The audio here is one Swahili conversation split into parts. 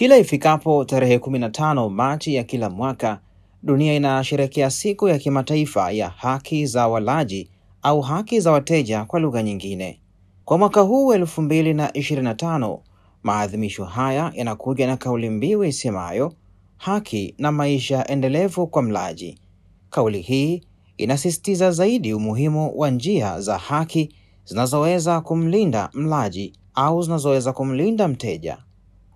Kila ifikapo tarehe 15 Machi ya kila mwaka, dunia inasherehekea siku ya kimataifa ya haki za walaji au haki za wateja kwa lugha nyingine. Kwa mwaka huu 2025, maadhimisho haya yanakuja na kauli mbiu isemayo haki na maisha endelevu kwa mlaji. Kauli hii inasisitiza zaidi umuhimu wa njia za haki zinazoweza kumlinda mlaji au zinazoweza kumlinda mteja.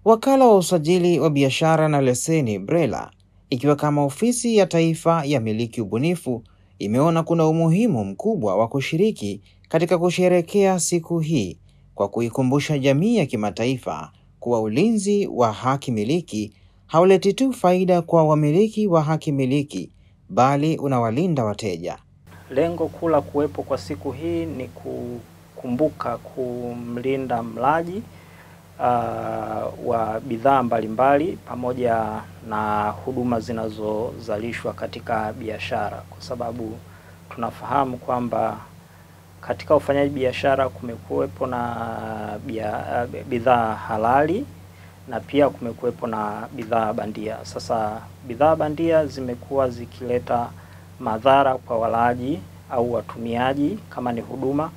Wakala wa usajili wa biashara na leseni BRELA, ikiwa kama ofisi ya taifa ya miliki ubunifu, imeona kuna umuhimu mkubwa wa kushiriki katika kusherehekea siku hii kwa kuikumbusha jamii ya kimataifa kuwa ulinzi wa haki miliki hauleti tu faida kwa wamiliki wa haki miliki, bali unawalinda wateja. Lengo kuu la kuwepo kwa siku hii ni kukumbuka kumlinda mlaji wa bidhaa mbalimbali pamoja na huduma zinazozalishwa katika biashara, kwa sababu tunafahamu kwamba katika ufanyaji biashara kumekuwepo na bidhaa halali na pia kumekuwepo na bidhaa bandia. Sasa bidhaa bandia zimekuwa zikileta madhara kwa walaji au watumiaji kama ni huduma,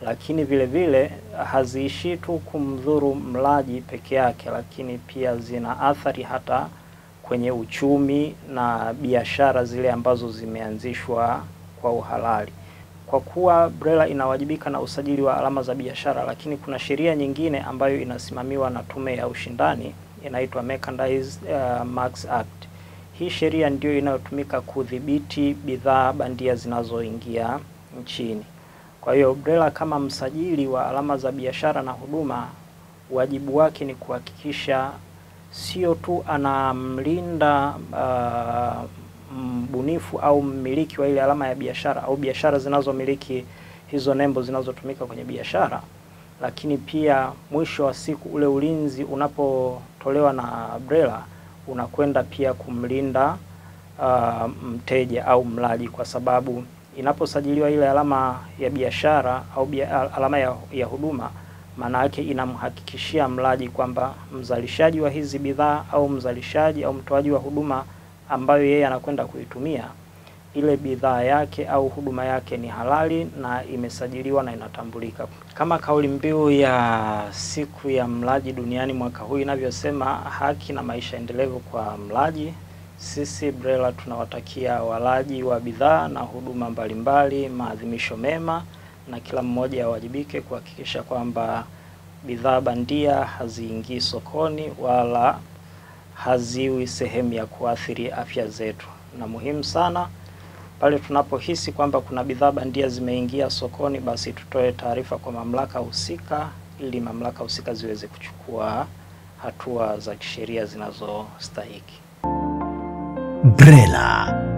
lakini vile vile haziishi tu kumdhuru mlaji peke yake, lakini pia zina athari hata kwenye uchumi na biashara zile ambazo zimeanzishwa kwa uhalali. Kwa kuwa BRELA inawajibika na usajili wa alama za biashara, lakini kuna sheria nyingine ambayo inasimamiwa na Tume ya Ushindani inaitwa Merchandise Marks Act. Hii sheria ndio inayotumika kudhibiti bidhaa bandia zinazoingia nchini. Kwa hiyo BRELA kama msajili wa alama za biashara na huduma, wajibu wake ni kuhakikisha sio tu anamlinda mbunifu au mmiliki wa ile alama ya biashara au biashara zinazomiliki hizo nembo zinazotumika kwenye biashara, lakini pia mwisho wa siku ule ulinzi unapotolewa na BRELA unakwenda pia kumlinda mteja au mlaji, kwa sababu inaposajiliwa ile alama ya biashara au alama ya huduma, maana yake inamhakikishia mlaji kwamba mzalishaji wa hizi bidhaa au mzalishaji au mtoaji wa huduma ambayo yeye anakwenda kuitumia, ile bidhaa yake au huduma yake ni halali na imesajiliwa na inatambulika. Kama kauli mbiu ya siku ya mlaji duniani mwaka huu inavyosema, haki na maisha endelevu kwa mlaji, sisi BRELA tunawatakia walaji wa bidhaa na huduma mbalimbali maadhimisho mema, na kila mmoja awajibike kuhakikisha kwamba bidhaa bandia haziingii sokoni wala haziwi sehemu ya kuathiri afya zetu. Na muhimu sana, pale tunapohisi kwamba kuna bidhaa bandia zimeingia sokoni, basi tutoe taarifa kwa mamlaka husika ili mamlaka husika ziweze kuchukua hatua za kisheria zinazostahiki. BRELA.